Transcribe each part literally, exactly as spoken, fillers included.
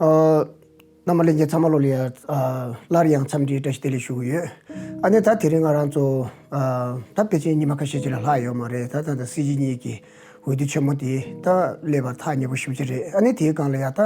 ཨ། རྣམ་པ་ལྷན་རྒྱས་ཚང་མ་ལོ་ལ་ཡ། ཨ། སླར་ཡང་འཚམས་འདྲིའི་བཀྲ་ཤིས་བདེ་ལེགས་ཞུ་གི་ཡོད། ཨ་ནི་ད་དེ་རིང་ང་རང་ཚོ། ཨ། ད་ཕལ་ཆེར་ཉི་མ་ཁ་ཤས་ཅིག་ལས་ལྷག་ཡོད་མ་རེད། ད་ད་ད་སྲིད་སྤྱི་གཉིས་ཀྱི་འོས་བསྡུ་ཆེན་མོ་དེ་ད་སླེབས་པར་ཐག་ཉེ་པོ་ཞེ་པོ་ཅིག་རེད། ཨ་ནི་དེའི་སྒང་ལ་ཡ་ད་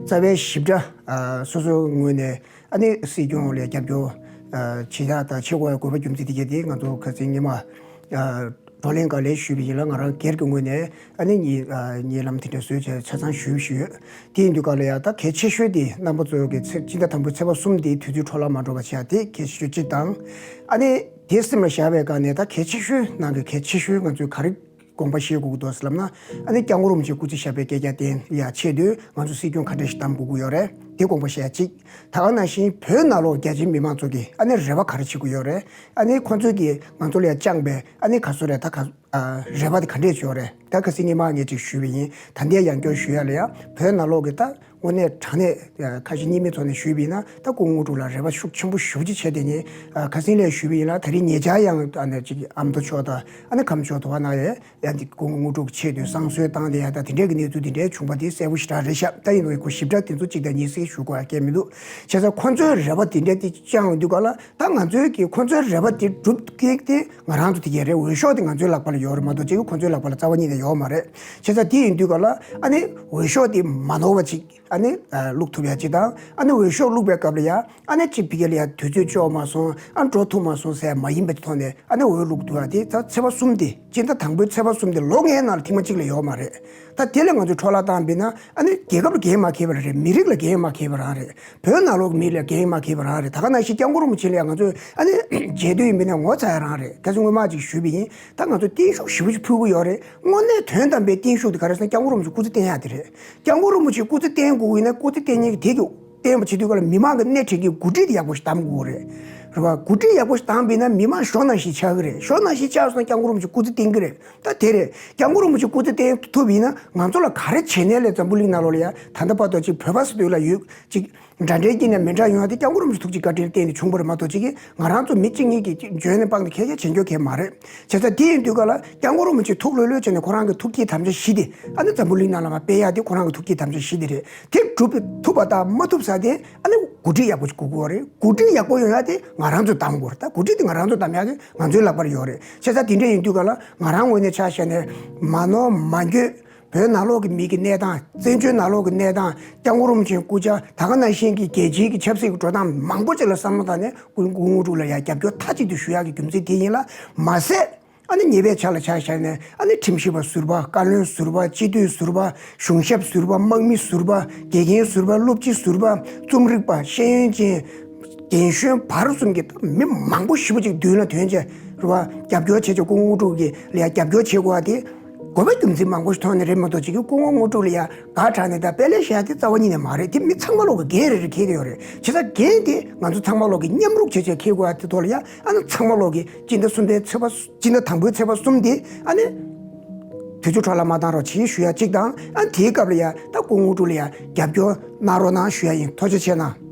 རྩ་བའི་ཞིབ་ཕྲ། ཨ། སོ་སོའི་ངོས་ནས་ཨ་ནི་སྲིད་སྐྱོང་ལ་རྒྱབ་སྐྱོར། ཨ། བྱེད་ཡག་དང་བྱེད་དགོས་ཡག་དགོས་པ་རྒྱུ་མཚན་དེ་གས་དེ་ང་ཚོ་ཁ་སང་ཉི་མ། ཨ། བགྲོ་གླེང་སྒང་ལ་ཞུས་པ་ཡིན་ལ། ང་རང་སྒེར་གྱི་ངོས་ནས་ཨ་ནི་ཉེ་ཨ་ཉེ་ལམ་དེ་འདྲ་བཟོས་བྱས་ཆ་ཚང་ཞུས་ཞུས་ཡོད། དེ་ཡིན་དུས་སྒང་ལ་ཡ་ད་གལ་ཆེ་ཤོས་དེ་རྣམ་པ་ཚོ་གི་ཚེ་སྤྱི་ཟླ་དང་པོའི་ཚེས་པ་གསུམ་དེ་དུས་ཚོད་འཕྲོ་བརླག་མ་འགྲོ་བ་བྱེད་ཡག་དེ་གལ་ཆེ་ཤོས་གཅིག་དང་། ཨ་ནི་དེ་སེམས་ལ་བཞག་པའི་སྒང་ནས་ད་གལ་ཆེ་ཤོས་ནང་གི་གལ་ཆེ་ཤོས་ང་ཚོས་ག་རེ་དགོངས་པ་བཞེས་དགོས་ཀྱི་འདུག་ཟེར་ལབ་ན། ཨ་ནི་སྐྱབས་མགོན་རིན་པོ་ཆེ་སྐུ་ཚེ་ཞབས་པད་བསྐལ་བརྒྱར་བརྟན་ཡག་ཆེད་དུ་ང་ཚོ་སྲིད་སྐྱོང་ག་འདྲ་ཞིག་གདམ་དགོས་ཀྱི་ཡོད་རེད། དེ་དགོངས་པ་བཞེས་ཡག་གཅིག་ད་ག་ནང་བཞིན་བོད་ནང་ལོགས་རྒྱ་ཆེའི་མི་མང་ཚོ་གིས་ཨ་ནི་རེ་བ་ག་རེ་བྱེད་ཀྱི་ཡོད་རེད། ཨ་ནི་ཁོང་ཚོས་ཀྱིས་ང་ཚོ་ལ་ཡ་བཅངས་པའི་ཨ་ནི་ག་ཚོད་རེད། ད་ག་ཨ། རེ་བ་དེ་ག་འདྲས་བྱེད་ཡོད་རེད། ད་ཁ་སང་ཉི་མ་ངས་ཅིག་ཞུས་པ་ཡིན། ད་ལྟའི་ཡང་བསྐྱར་ཞུ་ཡག་ལ་ཡ། བོད་ནང་ལོགས་ཀྱི་ད་དངོས་གནས་དྲང་གནས་ཁ་ཞེ་གཉིས་མེད་ཐོག་ནས་ཞུས་པ་ཡིན་ན། ད་སྐུ་ངོ་དངོས་གྲུབ་ལ་རེ་བ་ཤུགས་ཆེན་པོ་ཞེ་པོ་ཅིག་བྱས་ཏེ་ནི། ཨ། ཁ་སང་ལ་ཞུས་པ་ཡིན་ལ། ད་རིང་ཉེ་ཆར་ཡང་ཨ་ནི་ཅིག་ཨ་མདོ་ཕྱོགས་དང་ཨ་ནི་ཁམས་ཕྱོགས་དུ་བ་ན་ཡ་ཡང་དེ་སྐུ་ངོ་དངོས་གྲུབ་ཆེད་དུ་བསང་གསོལ་བཏང་དེ་ཡ། ད་དེ་འདྲས་ཀྱི་གནས་ཚུལ་དེ་འདྲས་བྱུང་པ་དེ་གསལ་པོ་ཞེ་དྲག་རེད་ཤག་ད་ཡིན་ནའི་ཁོ་ཞིབ་ཕྲ་དེ་ཚོ་གཅིག་དང་གཉིས་ཟེར་ཞུ་དགོས་ཡག་གང་ཡང་མི་འདུག་བྱས་ཙང་ཁོ་ཚོའི་རེ་བ་དེ་འདྲས་དེ་བཅངས་ཡོང་དུས་སྒང་ལ། ད་ང་ཚོའི་གི་ཁོ་ཚོའི་རེ་བ་དེ་སྒྲུབ་ཀྱི་དེ་ང་རང་ཚོ་དེ་གས་རེད། འོས་ཤོག་དེ་ང་ཚོའི་ལག་པ་ལ་ཡོད་རེད་མ་གཏོགས་ཅིག་ཁོ་ཚོའི་ལག་པ་ལ་རྩ་བ་ཉིད་ནས་ཡོད་མ་རེད། བྱས་ཙང་དེ་ཡིན་དུས་སྒང་ལ་ཨ་ནི་འོས་ཤོག་དེ་མ་ནོར་བ་ཅིག་ཨ་ནི་བླུག་ཐུབ་ཡག་ཅིག་དང་། ཨ་ནི་འོས་ཤོག་བླུག་པའི་སྐབས་ལ་ཡ་ཨ་ནི་ཅིག་ཕ་གི་ལ་ཡ་དུས་ཚོད་ལྕོགས་མ་སོང་། ཨ། འགྲོ་ཐུབ་མ་སོང་ཟེར་མ་ཡིན་པའི་ཐོག་ནས་ཨ་ནི་འོས་བླུག་ཐུབ་ཡག་དེ་ད་ཚེས་པ་གསུམ་དེ། སྤྱི་ཟླ་དང་པོའི་ཚེས་པ་གསུམ་དེ་ལོ་ལྔའི་ནང་ལ་ཐེངས་མ་གཅིག་ལས་ཡོད་མ་རེད། ད་དེ་ལ་ང་ཚོས་འཕྲོ་བརླག་བཏང་བ་ཡིན་ན། ཨ་ནི་རྒྱལ་ཁབ་ལ་འགན་མ་འཁྱེར་བ་རང་རེད། མི་རིགས་ལ་འགན་མ་འཁྱེར་བ་རང་རེད། བོད་ནང་ལོགས་ཀྱི་མི་ལ་འགན་མ་འཁྱེར་བ་རང་རེད། ད་ག་ནང་བཞིན་སྐྱབས་མགོན་རིན་པོ་ཆེ་ལ་ཡང་ང་ཚོས་ཨ་ནི་མཇལ་འདོད་ཡིན་པ་ཡིན་ན་ངོ་ཚ་ཡག་རང་རེད། ཁ་སང་སྔོན་མ་ཅིག་ཞུས་པ་ཡིན། ད་ང་ཚོས་བརྟན་བཞུགས་ཞེ་པོ་ཅིག་ཕུལ་གྱི་ཡོད་རེད། དངོས་གནས་དོན་དམ་པའི་བརྟན་བཞུགས་དེ་ག་རེ་ཟེར་ན་སྐྱབས་མགོན་རིན་པོ་ཆེ་སྐུ་ཚེ་བརྟན་ཡག་དེ་རེད། སྐྱབས་མགོན་རིན་པོ་ཆེ་སྐུ་ཚེ་བརྟན་དགོས་ཀྱི་ཡིན་ན་སྐུ་ཚེ་བརྟན་མཁན་གྱི་དེ་གི་བརྟན་པ་བྱེད་དུས་སྒང་ལ་མི་མང་གི་སྣེ་ཁྲིད་ཀྱི་འགོ་ཁྲིད་དེ་ཡག་པོ་ཞིག་གདམ་དགོས་རེད། རེད་བ། འགོ་ཁྲིད་ཡག་པོ་ཞིག་གདམ་པ་ཡིན་ན་མི་མང་ཞོ་ནང་བཞིན་ཆགས་ཀྱི་རེད། ཞོ་ནང་བཞིན་ཆགས་སོང་ན་སྐྱབས་མགོན་རིན་པོ་ཆེ་སྐུ་ཚེ་བརྟན་གྱི་རེད། ད་དེ་རེད། སྐྱབས་མགོན་རིན་པོ་ཆེ་སྐུ་ཚེ་བརྟན་ཐུབ་པ་ཡིན་ན་ང་ཚོ་ལ་ག་རེ་བྱས་ནའི་ལས་འཛམ་བུ་གླིང་ནང་ལོགས་ལ་ཡ་ད་ལྟ་བར་དུ་ཅིག་བོད་པ་ཟེར་དུས་ལ་ཡོད་ཅིག་འདྲ་འདྲའི་དཀྱིལ་ནས་མི་འདྲ་ཡོང་ཡག་དེ་སྐྱབས་མགོན་རིན་པོ་ཆེ་ཐུགས་ཀྱི་བཀའ་དྲིན་ལ་བརྟེན་ནས་བྱུང་བ་རེད་མ་གཏོགས། ཅིག་གིས་ང་རང་ཚོ་མི་གཅིག་གཉིས་ཀྱིས་འཇོན་ནས་སྤངས་ནས་ཁྱད་ཁྱད་བྱེད་འགྱོ་མཁན་མ་རེད། བྱས་ཙང་དེ་ཡིན་དུས་སྒང་ལ་སྐྱབས་མགོན་རིན་པོ་ཆེ་ཐུགས་ལྷོད་ལྷོད་བྱས་ནས་ཁོ་རང་གི་ཐུགས་བསྐྱེད་དམ་བཅའ་བཞི་དེ་ཨ་ནི་འཛམ་བུ་གླིང་ནང་ལ་མར་སྤེལ་ཡག་དེ་ཁོ་རང་གི་ཐུགས་བསྐྱེད་དམ་བཅའ་བཞི་དེ་རེད། དེ་སྒྲུབ་ཐུབ་པ་དང་མ་ཐུབ་ས་དེ་ཨ་ནི་འགོ་ཁྲིད་ཡག་པོ་ཞིག་དགོས་ཀྱི་ཡོད་རེད། འགོ་ཁྲིད་ཡག་པོ་ཡོང་ཡག་དེ་ང་རང་ཚོས་གདམ་དགོས་རེད། ད་འགོ་ཁྲིད་དེ་ང་རང་ཚོས་གདམ་ཡག་གི་ང་ཚོའི་ལག་པར་ཡོད་རེད། བྱས་ཙང་དེ་འདྲ་ཡིན་དུས་སྒང་ལ་ང་རང་ངོས་ནས་ཆ་བཞག་ནས་མ་ནོར་མ་འགྱོད། བོད་ནང་ལོགས་ཀྱི་མི་གི་གནས་སྟངས། བཙན་བྱོལ་ནང་ལོགས་ཀྱི་གནས་སྟངས། སྐྱབས་མགོན་རིན་པོ་ཆེའི་སྐུ་ཕྱྭ། ད་ག་ནང་བཞིན་གྱི་རྒྱལ་སྤྱིའི་གི་ཆབ་སྲིད་ཀྱི་འགྲོ་སྟངས་མང་པོ་ཅིག་ལ་བསམ་བློ་བཏང་ནས་སྐུ་ངོ་དངོས་གྲུབ་ལ་ཡང་རྒྱབ་སྐྱོར་མཐའ་གཅིག་ཏུ་ཞུ་ཡག་གི་རྒྱུ་མཚན་དེ་ཡིན་ལ་མ་ཟད། ཨ་ནི་ཉེ་བའི་ཆར་ལ་ཆ་བཞག་ནས་ཨ་ནི་ཁྲིམས་ཞིབ་པ་ཟུར་པ། བཀའ་བློན་ཟུར་པ། སྤྱི་འཐུས་ཟུར་པ། གཞུང་ཞབས་ཟུར་པ། དམག་མི་ཟུར་པ། དགེ་རྒན་ཟུར་པ། སློབ་སྤྱི་ཟུར་པ། རྩོམ་རིག་པ། ཤེས་ཡོན་ཅན། རྒན་གཞོན་བར་གསུམ་གྱི་མི་མང་པོ་ཞེ་པོ་ཅིག་མདུན་ལ་ཐོན་བྱས་རེད་བ། རྒྱབ་སྐྱོར་བྱེད་ཆོག་སྐུ་ངོ་དངོས་གྲུབ་ཀྱི་ལ་ཡ་རྒྱབ་སྐྱོར་བྱེད་དགོས་པ་དེ་དགོས་པ་རྒྱུ་མཚན་མང་པོ་ཞིག་ཐོག་ནས་རེད་མ་གཏོགས། ཅིག་གི་སྐུ་ངོ་དངོས་གྲུབ་ལ་ཡ་དགའ་དྲགས་ནས་ད་དཔེ་ལེགས་བཤད་དེ་རྩ་བ་ཉིད་ནས་མ་རེད། དེ་མི་ཚང་མ་ལོག་གི་འགན་རེ་རེ་འཁྱེར་གྱི་ཡོད་རེད། བྱས་ཙང་འགན་དེ་ང་ཚོ་ཚང་མ་ལོག་གི་མཉམ་རུབ་བྱས་བྱས་འཁྱེར་དགོས་པ་དེ་ཐོག་ལ་ཡ། ཨ་ནི་ཚང་མ་ལོག་གི་སྤྱི་ཟླ་གསུམ་པའི་ཚེས་པ། སྤྱི་ཟླ་དང་པོའི་ཚེས་པ་གསུམ་དེ་ཨ་ནི་དུས་ཚོད་འཕྲོ་བརླག་མ་བཏང་རོགས་བྱེད་ཞུ་ཡ་གཅིག་དང་། ཨ་ནི་དེའི་སྐབས་ལ་ཡ་ད་སྐུ་ངོ་དངོས་གྲུབ་ལ་ཡ་རྒྱབ་སྐྱོར་གནང་རོགས་གནང་ཞུ་ཡ་ཡིན། ཐུགས་རྗེ་ཆེ་གནང་།